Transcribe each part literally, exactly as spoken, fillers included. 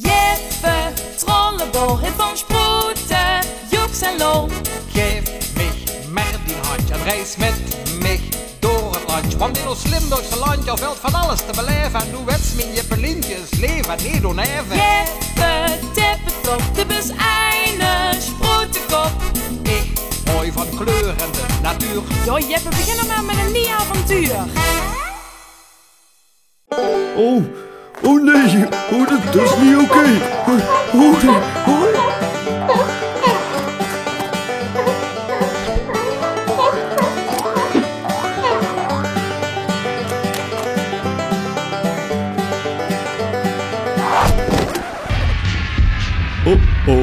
Jippe Trollebol hit van sproete, joks en lol. Gaef mich mer dien handj en reis mit mich door 't landj. Want in ós Limburgse landj, dao vèlt van alles te belaeve. En doe wèts, mien Jippelientje, is laeve neet onaeve. Jippe Tippetop, de bus eine sproetekop. Ich haoj van kleure en de natuur. Jao, Jippe, begin dan mer mit ein niej avontuur. Oh, oh nee, oh, dat, dat is niet oké. Oh, oh, nee, oh. Oh, oh.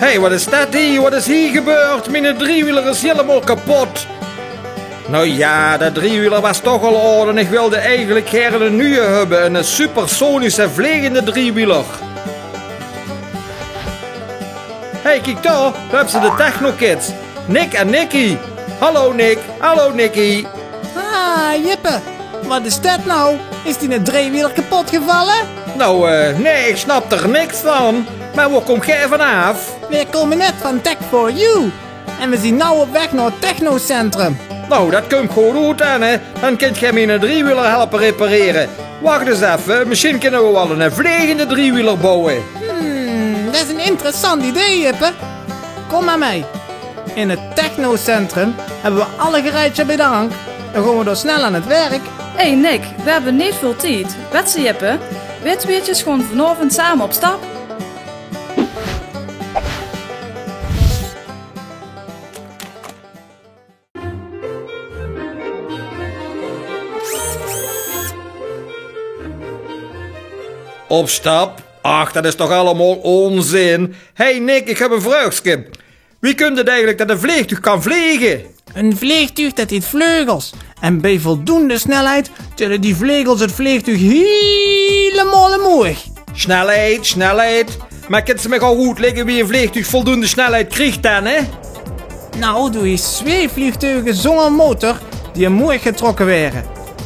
Hey, wat is dat hie? Wat is hie gebeurd? Miene driewieler is hielemaol kapot. Nou jao, de driewieler waas toch al aod en ich wilde eigelik gaer eine nuje höbbe, eine supersonische vlegende driewieler. Hey, kiek dao, dao höbs se de Technokids. Nick en Nicky. Hallo Nick, hallo Nicky. Ah, Jippe, wat is dat nou? Is diene driewieler kapot gevalle? Nou, eh, nee, ich snap d'r niks van. Mer wo kómp geer vanaaf? Veer kómme net van Tech for You. En veer zien now op weg nao 't technocentrum. Nou, dat kump good oet dan, hè. Dan kint geer miene driewieler helpe reparere. Wach ins effe, mesjien kinne veer waal eine vlegende driewieler bouwe. Hmm, dat is ein interessant idee, Jippe. Kóm mer mei. In 't technocentrum höbbe veer alle gereidsjap bie de hank. Dan gaon veer dao snel aan 't werk. Hey Nick, veer höbbe neet väöl tied. Wèts se, Jippe, veer twieëtjes gaon vanaovend same op stap. Op stap? Ach, dat is toch allemaol ónzin. Hey Nick, ich höb ein vräögske. Wie kump 't eigelik dat ein vleegtuug kan vlege? Ein vleegtuug, dat haet vleugels. En bie voldoende snelheid tille die vleugels 't vleegtuug hielemaol omhoeg. Snelheid, snelheid. Mer kins se mich ouch oetlègke wie ein vleegtuug voldoende snelheid krieg dan, hè? Nou, doe haes zweefvleegtuge zónger motor die omhoeg getrokke waere.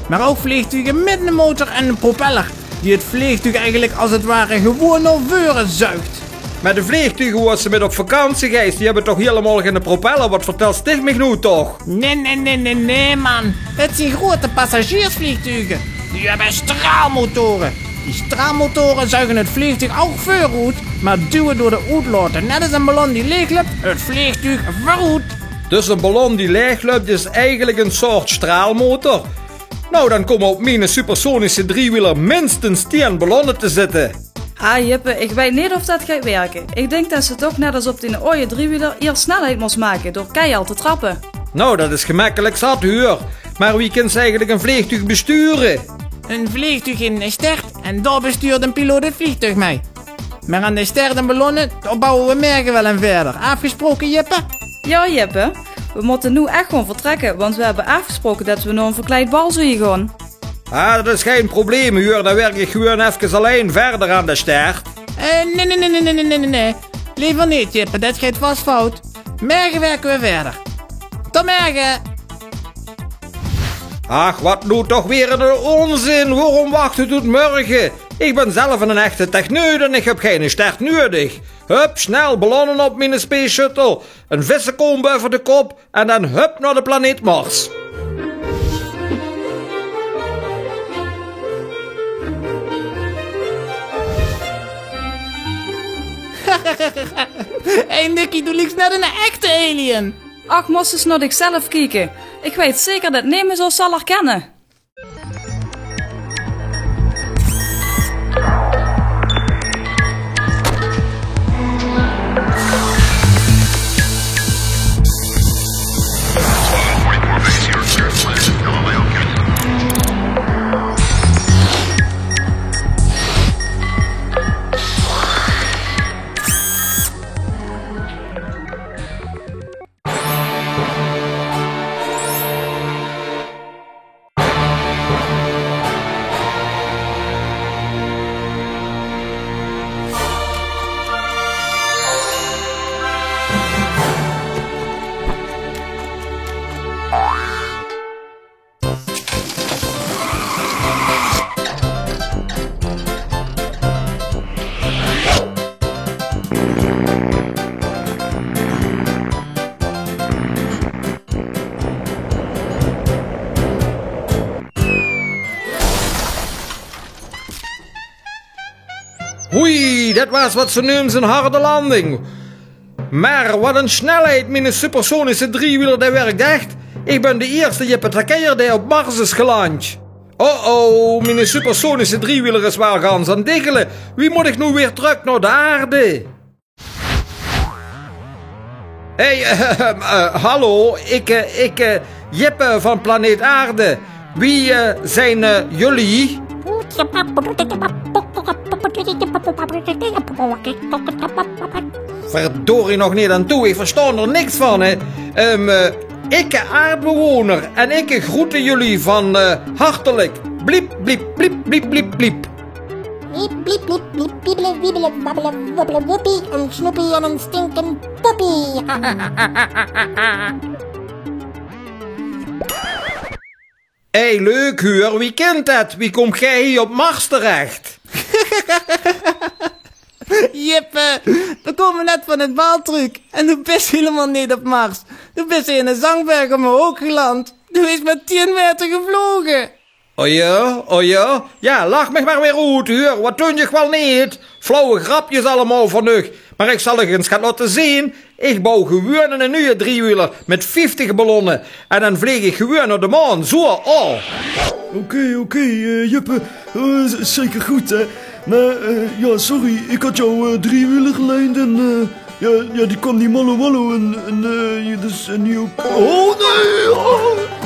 Mer ouch vleegtuge mit eine motor en eine propeller, die 't vleegtuug eigelik es 't ware gewoon nao veure zuug. Mer de vleegtuge woe se mit op vakantie geis, die höbbe toch hielemaol geine propeller? Wat vertèls dich mich noe toch? Nee, nee, nee, nee, nee, man. Dat zien groeate passagiersvleegtuge. Die höbbe straalmotore. Die straalmotore zuge 't vleegtuug ouch veuroet, mer duwe door de oetlaote, net es ein ballon die laegluip, 't vleegtuug veuroet. Dus ein ballon die laegluip is eigelik ein soort straalmotor? Nou, dan kómme op miene supersonische driewieler minstens tieën ballonne te zitte. Ah, Jippe, ich weit neet of dat geit wirke. Ich dink dat se toch net es op dien aoje driewieler iers snelheid mós make door keihel te trappe. Nou, dat is gemekkelik zat, huur. Mer wie kins se eigelik ein vleegtuug besture? Ein vleegtuug haet eine stert en dao bestuurt eine piloot 't vleegtuug mei. Mer aan de stert en ballonne, dao bouwe veer merge waal ein wiejer. Aafgesproke, Jippe? Jao, Jippe. Veer mótte noe ech gaon vertrèkke, want veer höbbe aafgesproke dat veer nao ein verkleidbal zólle gaon. Ah, dat is gein probleem, huur. Dan wirk ich gewoon efkes allein wiejer aan de stert. Eh, nee, nee, nee. Leever neet, Jippe. Dat geit vas fout. Merge wirke veer wiejer. Tot merge. Ach, wat noe toch weer eine ónzin. Waorom wachte tot merge? Ich bön zelf eine echte techneut en ich höb geine stert nuuedig. Hup, snel ballonne op miene space shuttle, ein vissekoom baove de kop en dan hup nao de planeet Mars. Hey Nicky, doe lieks net eine echte alien. Ach, mós ins nao dichzelf kieke. Ich weit zeker dat nemes ós zal herkinne. Hoei, det waas waat ze neume ein harde landing. Mer waat ein snelheid, miene supersonische driewieler, dae wirk ech. Ich bön de ierste Jippe Terkeier dae op Mars is geland. Oh oh, miene supersonische driewieler is waal gans aan 't diggele. Wie mót ich noe weer trök nao de aarde? Hey, eh, eh, hallo, ich, eh, ich, eh, Jippe van planeet Aarde. Wie, eh, zeen, eh, jullie? Verdorie nog neet aan toe, ich verstaon d'r niks van, hè. Ehm, eh, ich, aardbewoner, en ich groete jullie van, eh, hartelik. Bliep, bliep, bliep, bliep, bliep, bliep. Wiep, bliep, bliep, bliep, wiebele, wiebele, wabbele, wobbele, woepie, ein snoepie en ein stinkend poepie. Hey, leuk huur, wie kint det? Wie kómp geer hie op Mars terech? Jippe, veer kómme net van 't bal trök en doe bis hielemaol neet op Mars. Doe bis in eine zangberg ómhoog geland. Doe bis mer tien meter gevloge. O jao, o jao? Jao, lach mich mer weer oet, huur. Waat doon ich waal neet? Flauwe grapjes allemaol van uch. Mer ich zal uch ins get laote zeen. Ich bouw gewoon eine nuje driewieler mit vieftig ballonne. En dan vleeg ich gewoon nao de maan. Zo, oh. Oké, oké, eh, Jippe. Eh, z-, zeker good, hè. Mer, eh, jao, sorry. Ich had jouw, eh, driewieler geleend en, eh, jao, jao, die kwaam die malle wallo en, en, eh, dus, en die ouch. Oh, nae! Oh.